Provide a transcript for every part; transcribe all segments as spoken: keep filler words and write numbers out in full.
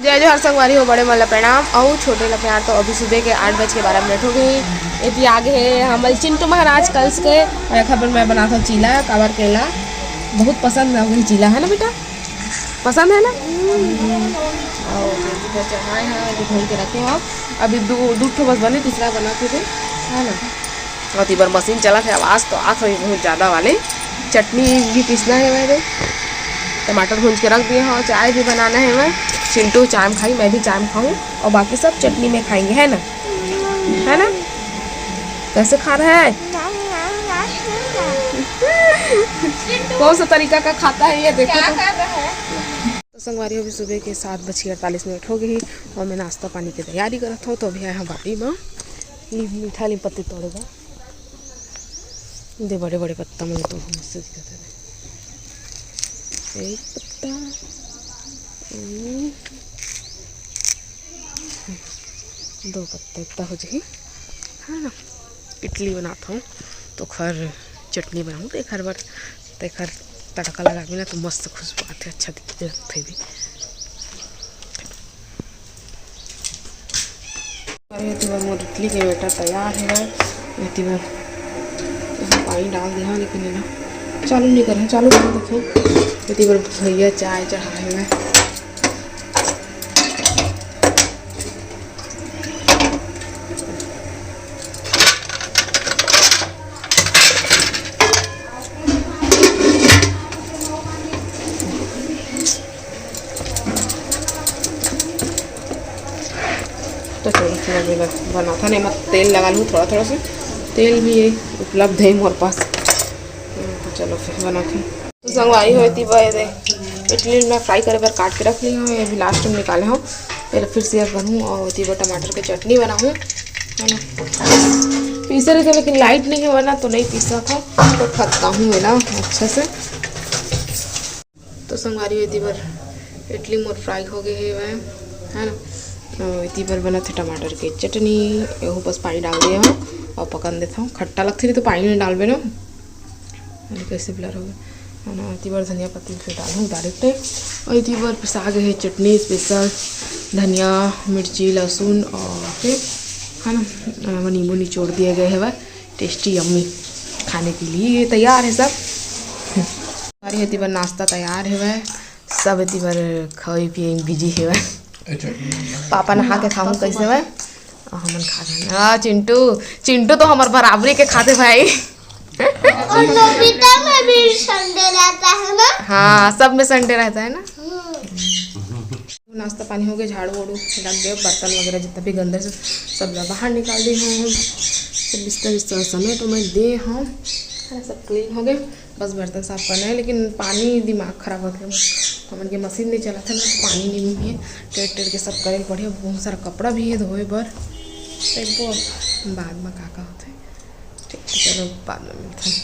जय जोहार संगवारी हो, बड़े मन ला प्रणाम अउ छोटे ला प्यार। तो अभी सुबह के आठ बज के बारह मिनट हो गए। एती आगे है हमर चिंटू महाराज कल्स के, और एखर बर मैं बनात हूँ चीला, काबर केला बहुत पसंद है वही चीला, है ना बेटा? पसंद है ना? और चढ़ाए हैं, अभी धो के रखे हैं। अभी दो, दो ठो बस बने, तीसरा बना के दे, है ना? और इबर मशीन चलत है, आवाज़ तो आत होही बहुत ज़्यादा वाले। चटनी भी पीसना है मेरे, टमाटर भूंज के रख दिए हैं, चाय भी बनाना है मैं। चिंटू चाय में खाई, मैं भी चाय में खाऊँ, और बाकी सब चटनी में खाएंगे, है ना? है ना? कैसे खा रहा है? कौन सा तरीका का खाता है ये देखो क्या तो। कर रहा है? तो संगवारी, अभी सुबह के सात बज के अड़तालीस मिनट हो गई और मैं नाश्ता पानी की तैयारी करत हूँ। तो अभी आए हैं बाड़ी में, ली मीठा ली पत्ती तोड़े बर। दे बड़े बड़े पत्ता मन तो मस्त दिखत है। एक पत्ता, हम्म, दो पत्ता इतना हो जाही। हाँ, इडली बनात हूँ तो खर चटनी बनाऊँ तो एखर बर, तो एखर तड़का लगाबे ना तो मस्त खुशबू आथे, अच्छा दिख-, लगथे भी। अरे, एती बर मोर इडली के batter तैयार हे। एती बर पानी डाल दे हँव, लेकिन एला चालू नहीं करे हँव, चालू कर देखे। एती बर भैया चाय चढ़ाए हवय। तो चलो, फिर अभी बस बनाथन। एमा तेल लगा लूँ थोड़ा थोड़ा सा, तेल भी ये उपलब्ध है मोर पास। तो चलो फिर बनाथन। तो संगवारी हो, एती बर ये दे इडली मैं fry करे बर काट के रख ली हूँ, ये भी last में निकाले हूँ। पहले फिर से करहूँ और एती बर टमाटर के चटनी बनाहूँ, है ना। पीसे रहिथे लेकिन light नहीं है ना, तो नहीं पीसा था, तो खत्ता हूँ है ना अच्छा से। तो संगवारी हो, एती बर इडली मोर fry हो गए हे, है ना। अउ एती बर बनत हे टमाटर के चटनी, एहू बस पानी डाल दिए हूँ और पकन देता हूँ। खट्टा लगथे नहीं तो पानी नहीं डालबे ना। अरे कैसे blur हो गया, है ना। एती बर धनिया पत्ती फिर डालूँ direct, और एती बर पिसा गए हे चटनी special, धनिया, मिर्ची, लहसुन और फिर, है ना, अ, नींबू निचोड़ दिए गए हे। Tasty yummy खाने के लिए तैयार है सब। हमारे एती बर नाश्ता तैयार हेवय, सब एती बर खाए पिए में busy हेवय। पापा नहा के खाहूँ कैसे हेवय, और हमन खा रहे हैं। हाँ, चिंटू, चिंटू तो हमार बराबरी के खाते भाई। और नोबिता में भी Sunday रहता है ना? हाँ, सब में Sunday रहता है ना। हम्म। नाश्ता पानी हो गए, झाड़ू वाड़ू लग गए, बर्तन वगैरह जितना भी गंदा से सब ला बाहर निकाल दे हूँ। सब बिस्तर बिस्तर समेट उमेट दे हूँ, है ना, सब clean हो गए। बस बर्तन साफ करना है, लेकिन पानी दिमाग खराब हो गया। हमन के मशीन नहीं चला था ना, तो पानी नहीं है, टेढ़ टेढ़ के सब करे पड़े। बहुत सारा कपड़ा भी है धोए बर, तो एक बाद में का का होते। ठीक है, चलो बाद में मिलते हैं,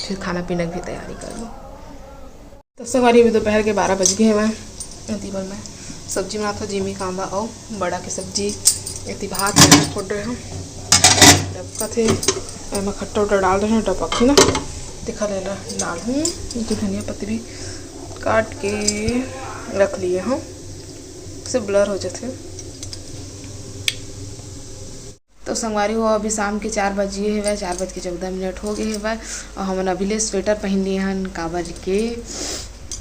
फिर खाना पीना की तैयारी कर लो। तो संगवारी, अभी दोपहर के बारह बज गए हवय। एती बर मैं सब्जी बनात हूँ, जीमी कांदा अउ बड़ा के सब्जी। एती भात में फोड़ रहे हूँ, डबकत हे। एमा खट्टा उट्टा डाल रहे हैं, डबक ही ना। देखा ले ला, डाल हूँ। ये तो धनिया पत्ती भी काट के रख लिए हूँ, से blur हो जाते। तो संगवारी हो, अभी शाम के चार बज गए हेवय, चार बज के चौदह मिनट हो गए हेवय, और हमन अभी ले sweater पहन लिए हन, काबर के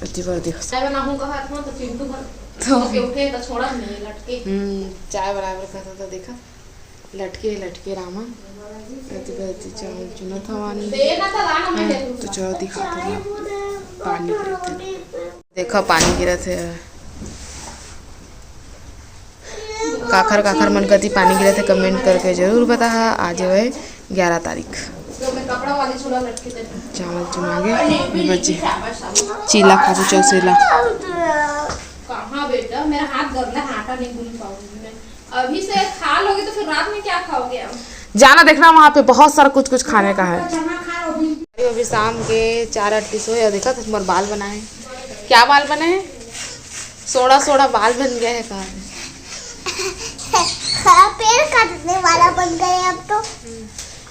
एती बर देख। चाय बनाहूं कहत हूं, तो चिंटू हर तो के उठे, तो छोड़ा नहीं, लटके। हम्म, चाय बनाए बर कहत हूं, तो देखा, लटके, लटके रामा। एती बर एती चावल चुनत हवन। दे ना, तो लाना, मैं हाँ, दे दूंगा। तो चलो, दिखात हूं ना। पानी गिरत हे। देखा, पानी गिरत हे। काखर काखर मन कति पानी गिरत हे, comment करके जरूर बताहा। आज हवय ग्यारह तारीख। चावल चुना गे, बचे चीला खाबो, चौसेला। कहाँ बेटा, मेरा हाथ गंदा है, आटा नहीं गूंद पाऊंगी मैं। अभी से खा लोगे तो फिर रात में क्या खाओगे अब? जाना देखना, वहाँ पे बहुत सारा कुछ कुछ खाने का है। कहाँ खाओ अभी? अभी शाम के चार अड़तीस हो या, देखा तो तुम्हारे बाल बनाए। क्या बाल बने हैं? सोड़ा सोड़ा बाल बन गया है कहाँ पे? हाँ, पेड़ काटने वाला बन गया है अब तो।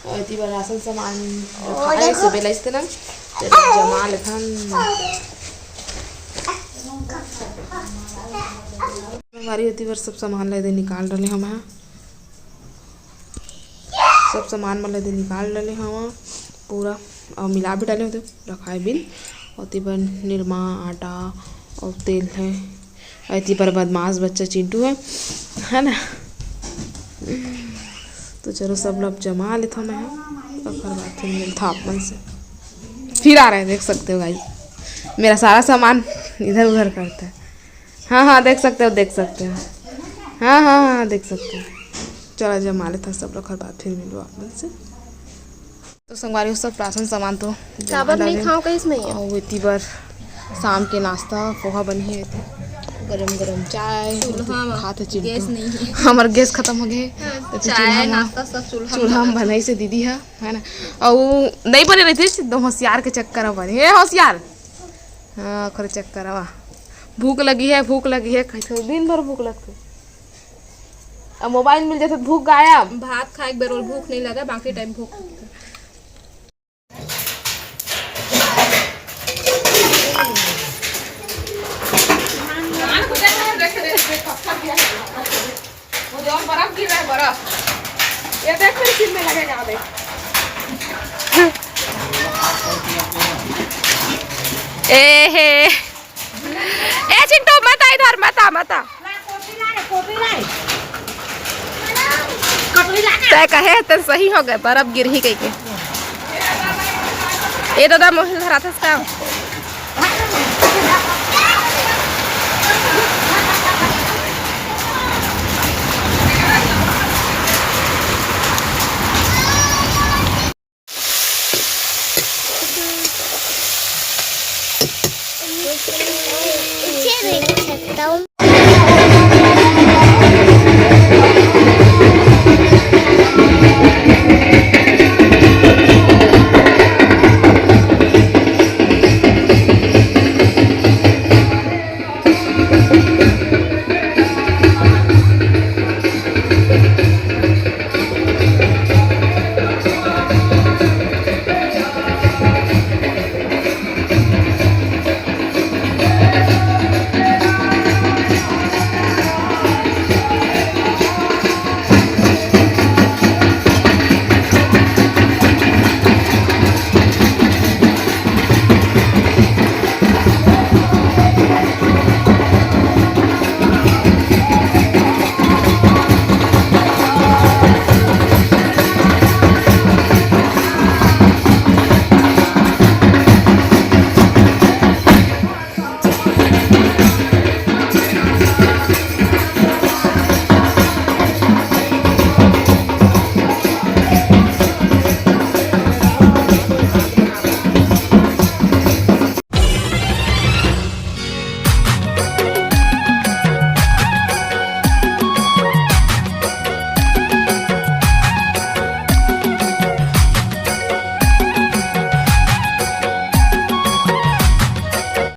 और एती बर राशन सामान रखा है, देखो। सुबह लाइस थे ना, तो जमा लेथन। संगवारी, ओती बर सब सामान ला एदे निकाल डले हंव मैं। सब सामान मन ला एदे निकाल डले हंव पूरा, अउ मिला भी डले हों, रखाए बिन। ओती बर निरमा, आटा अउ तेल हे। एती बर बदमाश बच्चा चिंटू हे, है ना? तो चलो, सब ला अब जमा लेथंव मैं, ओकर बाद फिर मिलथंव आप मन से। फिर आ रहा है, देख सकते हो गाइस, मेरा सारा सामान इधर उधर करता है। हाँ, हाँ, देख सकते हो, देख सकते हो। हाँ, हाँ, हाँ, देख सकते हो। चलो, जमा लेथंव सब ला, ओकर बाद फिर मिलबो आप मन से। तो संगवारी हो, सब राशन सामान तो जमा काबर नहीं डाले। खाओ, कइस नहीं है? अउ एती बर शाम के नाश्ता पोहा बनही, एती गरम गरम चाय, चूल्हा में खात हे चिंटू। गैस नहीं है। हमर गैस खत्म हो गए, हाँ, तो फिर चाय, चूल्हा में, नाश्ता सब चूल्हा में चूल्हा में बनाथे। बनाई से दीदी है, है ना? अउ नहीं बने रहितिस, एकदम होशियार के चक्कर में बने। ए होशियार, हाँ, ओकर चक्कर में भूख लगी है, भूख लगी है, कहिथे दिन भर भूख लगथे। अब मोबाइल मिल जाथे, भूख गायब। भात खाए के बेर ओला भूख नहीं लगे, बाकी टाइम भूख लगथे। वो जो बर्फ गिर रहा है, बर्फ। ये देख, मेरे सिर में लगेगा, देख। ए हे। ए चिंटू, मत आ इधर, मत आ, मत आ। तय कहे त सही हो गए, बर्फ गिरही कहिके। ए दादा, मोहिल धराथस का?